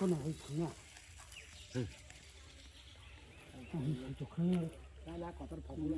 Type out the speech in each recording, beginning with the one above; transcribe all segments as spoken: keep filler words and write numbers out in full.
Kono hui thangya. Ang hui tokha. Kala kotor phokol.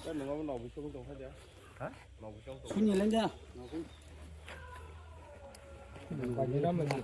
Sir, nungabo nokbo sokol tongkha dia? Ha? Nokbo sokol tongkha. Suni lengya. Bajira mani.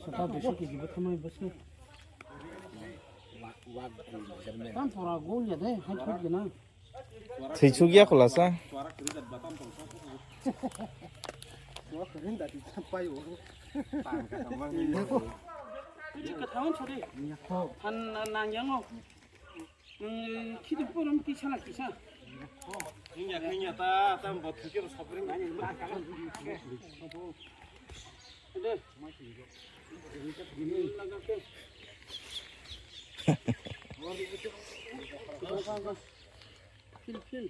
Saka bisu ki jibo thamai bwswk. Tam pora gol ya de, hai thot gana. Thwichuk ya khulasa. Ini kwthang sori. Han nang yang o. Nang khitu porom kisa na kisa. Hingya, hingya ta, ta bo thwikhe rw sapring. De. Phil, phil.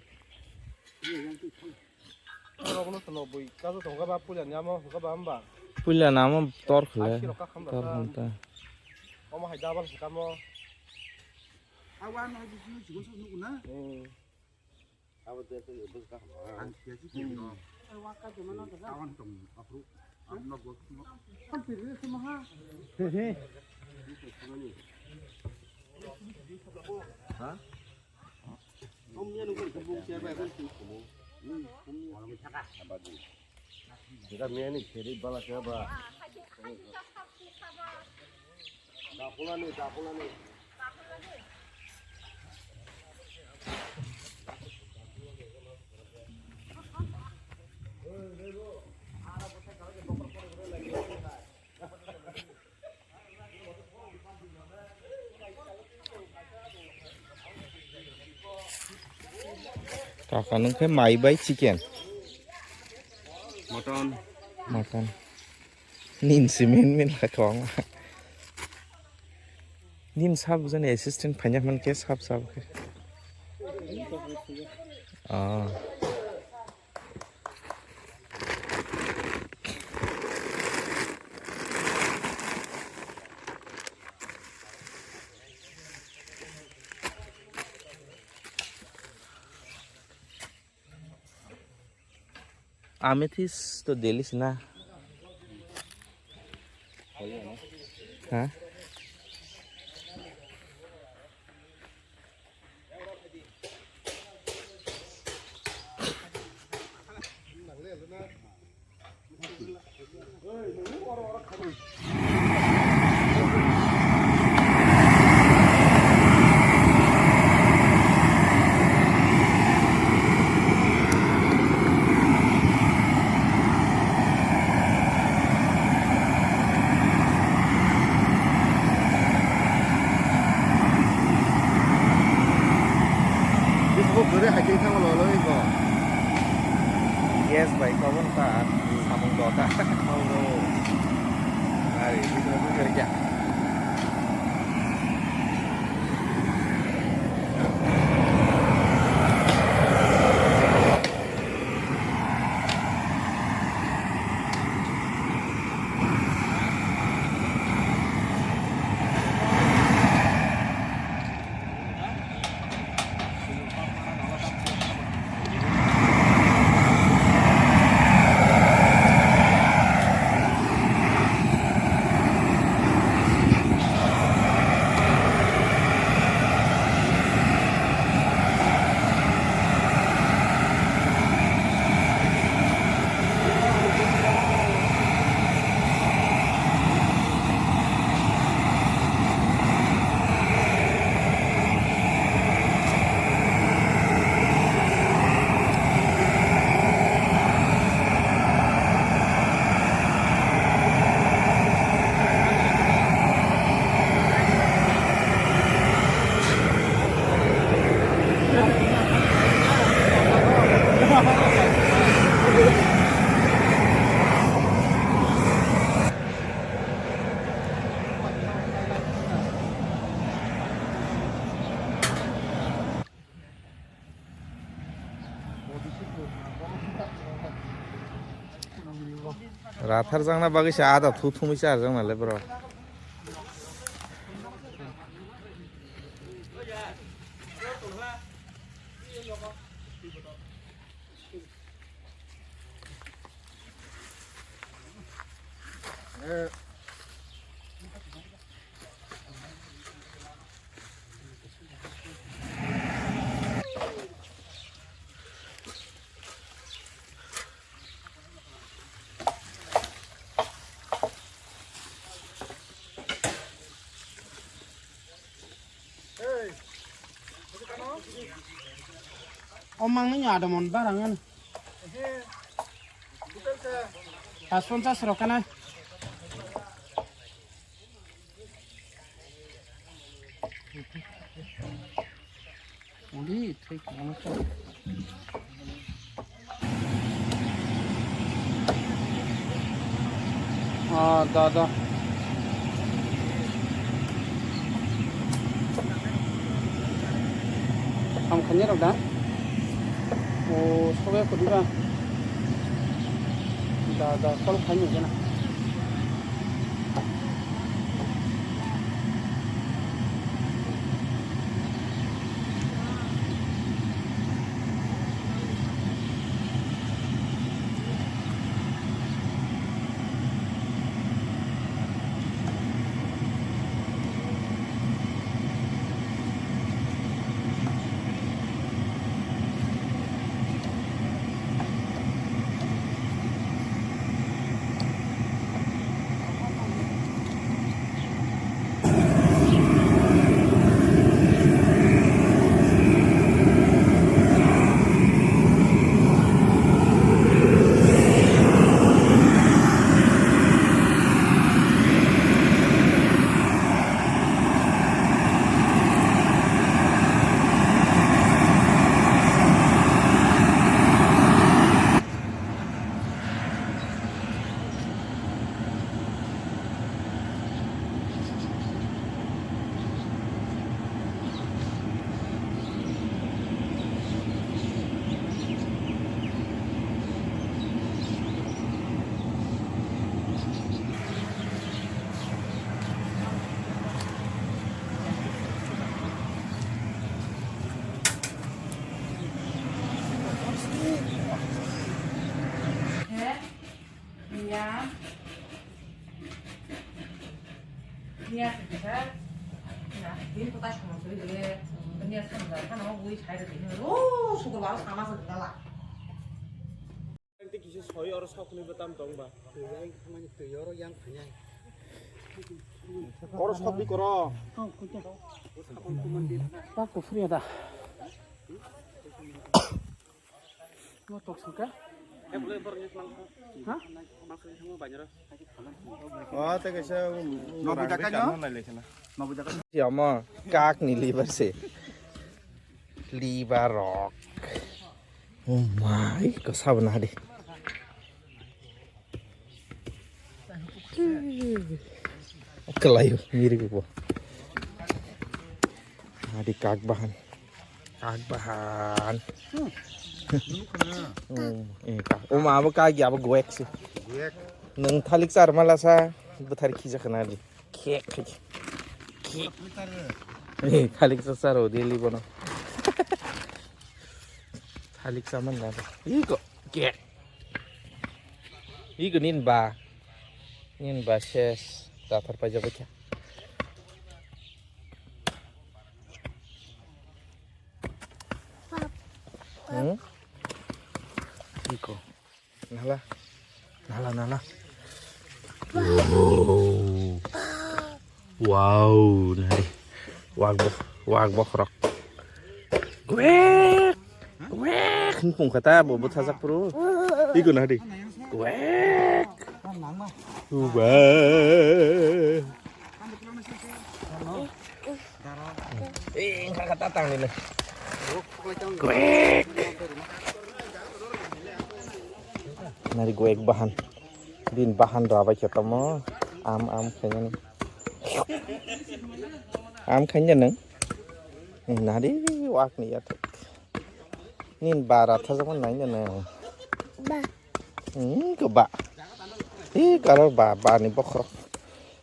Oro kono tono bui kaso tongkha ba puila ni amo hwnkha ba hamba? Puila ni amo tor khle. Ashi rok ka kham rok Tor ka. Hwn ta. Omo hai double se kamo. Awan hai bisi ni chikon sa nuku na? Hmm. Abo de se bus ka. Ang sia si ke no. Awan tong apru. Ang no bus no. Kan piri se maha. He he. Ha? Jika miyani seri bala kaya ba. Dakulani, dakulani. Kaka nung khe mai bai chicken. Mutton. Mutton. Nin si min min la kong. Nin sab jani assistant phanya man ke sab sab ke. Ah. Amethyst to daily sina. Ha? Bisi bo kwrwi hai khe thango lolo ego. Yes bai, kobon ta samung dota. Ari, bisi bo kwrwi kya. Ratharjakna bagwi se ada thu thumwi charjakna le borok. O mangni adamon barang ano. Pas ponchas rok kana. Uli, thik, ano to. Ah, da, da. Ham khanya rok da? O, sobe kudi ba? Da, da, kol khanya jana. Niya, niya, niya, din kota sama suri dile, niya sama dile, kana mau bui chai dile, ro sukur baru sama suri dile. Tei kisa soi oro sokni bo tam tong ba. Twi yang thangmani twi oro yang phainai. Oro sokni koro. Pak kufri ada. Mo tok sangka. Ha? O, tei kaisa, um, Nobu rang jaga bai no? Kano nai lekha na. Nobu jaga. Yamo, kak ni liver se. Liver rok. Oh my, ko sabna di. Kelayu, ngiri ko. Adi kak bahan. Kak bahan. Hmm, eh, kak. O ma abo kak ya abo guek si. Guek. Nang thalik sar malasa, buthar khija khana di. Khek, khek. Khek. Eh, thalik sa saro deli bono. Thalik sa man na. Iko, khek. Iko nin ba. Nin ba ses. Dathar pa jabo kya. Hmm? Iko. Nala. Nala, nala. Wow. Wow, nari. Wak bo, wak bokhorok. Gwek. Gwek. Hingkung kata bo bwthajak puro. Iko nari. Gwek. Uba. Eh, wngkha kha tatang nini. Kwek. Nari kwek bahan. Din bahan rabai khe tamo. Am, am khainani. Am khainani. Nari wak ni yathek. Nin bara thajakma nai nini. Ba. Hmm, ko ba. Hi, karo ba, ba ni bokhorok.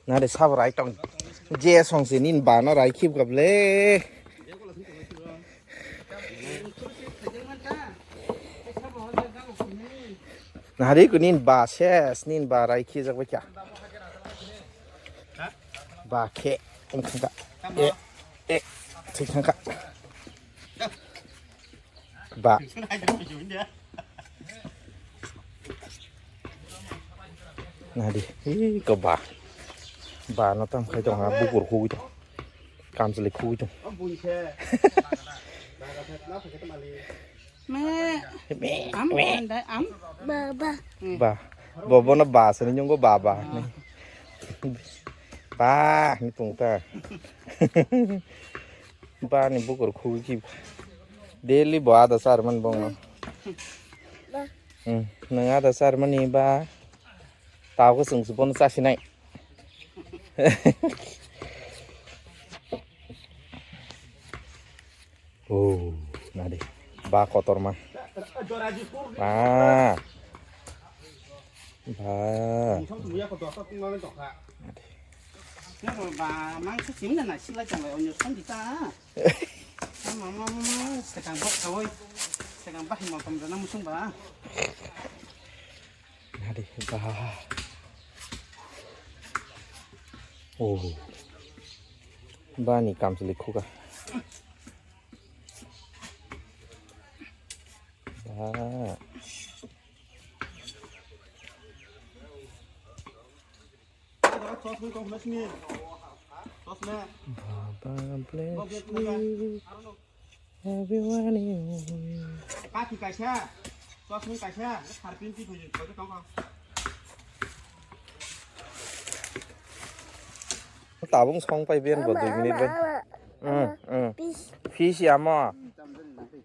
Nari sabo rai tong. Je song se nin ba no rai khip gable. Nahari ko nin ba ses, nin ba rai khe jak bai kha. Ba khe, wng thang kha. E, e, thik thang kha. Ba. Nadi, iko ba. Ba no tam khai tong ha, bukur khugui tong. Kamchwlwi khugui tong. Me. Me, Am, me. Andai, am. Ba, ba. Ba. Bobo no ba sani nyongo ba ba. Ba, ni tong ta. Ba ni bukur khugui ki. Daily bo ada sar man bong no. Hmm, nang ada sar mani ba. Tao ko sung supon sa sinai. Oh, nadi. Ba kotor ma. Ba. Ba. Ba, mangsa simna na sila chang lai onyo sandi ta. Mama, mama, sekang bok kawai. Sekang bah mo tom dana musung ba. Nadi, ba. Oh. Ba ni kamchwlwi khuga. Ba. Baba bless you, everyone you. Kaki kaisa, chosming kaisa, harpin ti thoi thoi tongkha. Tabung song pai ben bo dui minute ben. Hmm, hmm. Fish amo.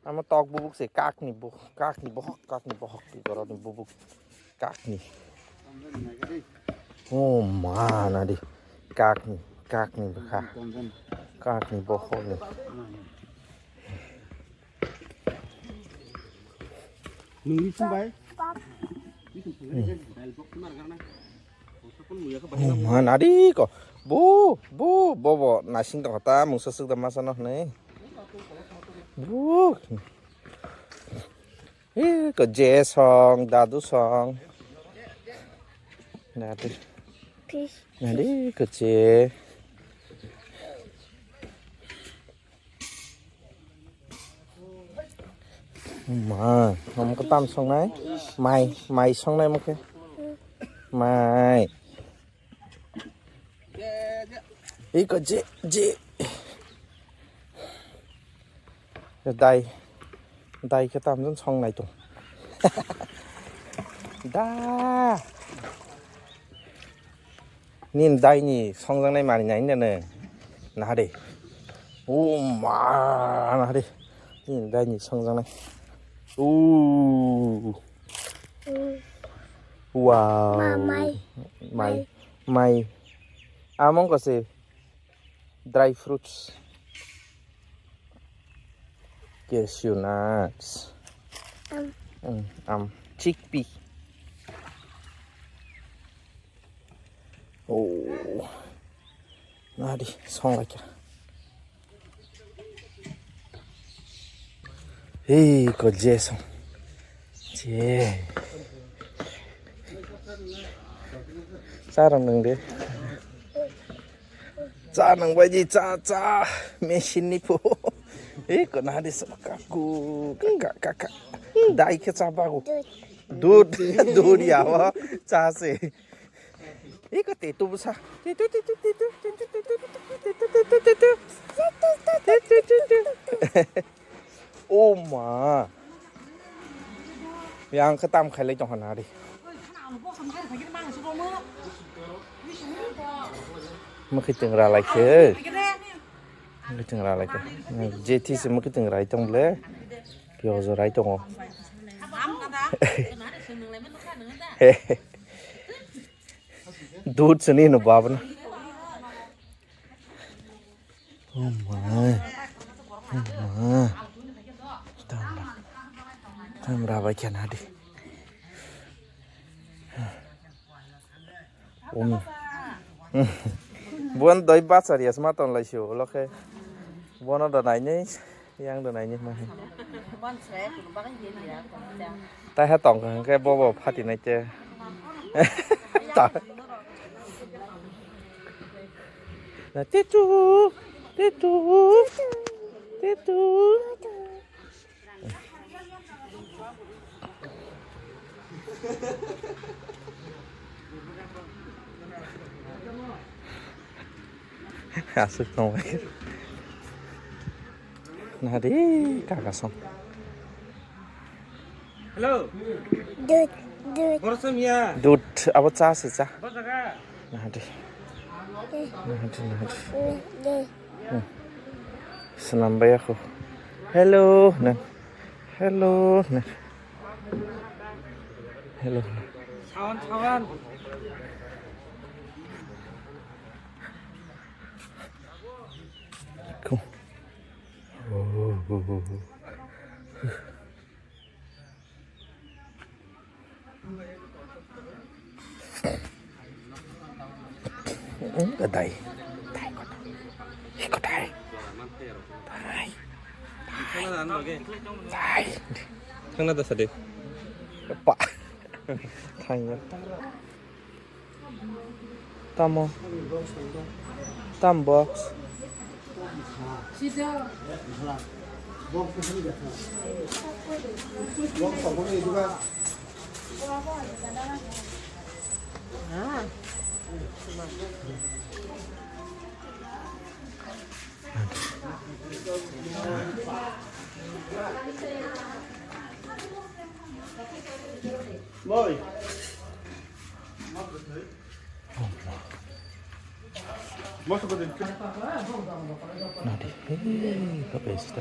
Amo tok bubuk se kakni bo, kakni bohok, kakni bohok ti borok ni bubuk. Kakni. Oh ma, nadi. Kakni, kakni bwkha. Kakni bokhokni. Nungni sumbai. Oh ma, nadi ko. Bu, bu, bobo nasing tongkha ta mungsa swk da masa no hwnwi. Bu. Ih, ko je song, dadu song. Dadu. Fish. Nadi ko je. Ma, om ko tam song nai? Mai, mai song nai mo ke? Mai. Iko je, je. Dai. Dai khe tamjani song nai tong. Da. Nin dai ni songjaknai mani nai nene. Nahade. O ma, nahade. Nin dai ni songjaknai. O. Wow. Ma, mai. Mai. Mai. Mai. Among ko se dry fruits. Cashew nuts. Am. Mm, am. Chickpea. Oh. Nadi, song laikha. Hei, ko je song. Je. Cha rang nang de. Cha nang bai di, cha, cha. Machine ni pho. Hei, ko na de song kaku, ka, ka, ka. Dai khe cha bagu. Dud, dud ya wa. Cha se. Iko tetu bwsa. Tetu, tetu, tetu, tetu, tetu, tetu, tetu. O ma. Yang khe tam khailai tongkha nari. Mwkhitwng ralai khe. Mwkhitwng ralai khe. Jethise mwkhitwng rai tong ble. Pyojo rai tongo. Dud sini no babana. Oh my. Oh my. Tamra. Tamra bai kena di. Um. Buan doi bachari asma ton lai sio lokhe. Buan da nai nei. Yang do naini ma. Tai ha tong kha hwnkhe bobo phati nai te. Ta. Na titu, titu, titu. Aswk tongbai. Nadi kaka song. Hello. Dud, dud. Borok samya. Dud, abo cha se cha. Bo jaga. Nadi. Nadi, nadi. Dud. Hmm. Swnam bai ako. Hello, nang. Hello, nang. Hello. Sawan, sawan. Cool. Dai. Dai. Dai. Dai. Thangna da sadi. Pa. Thangya. Tamo. Tam box. Nadi, hei, kau pesta.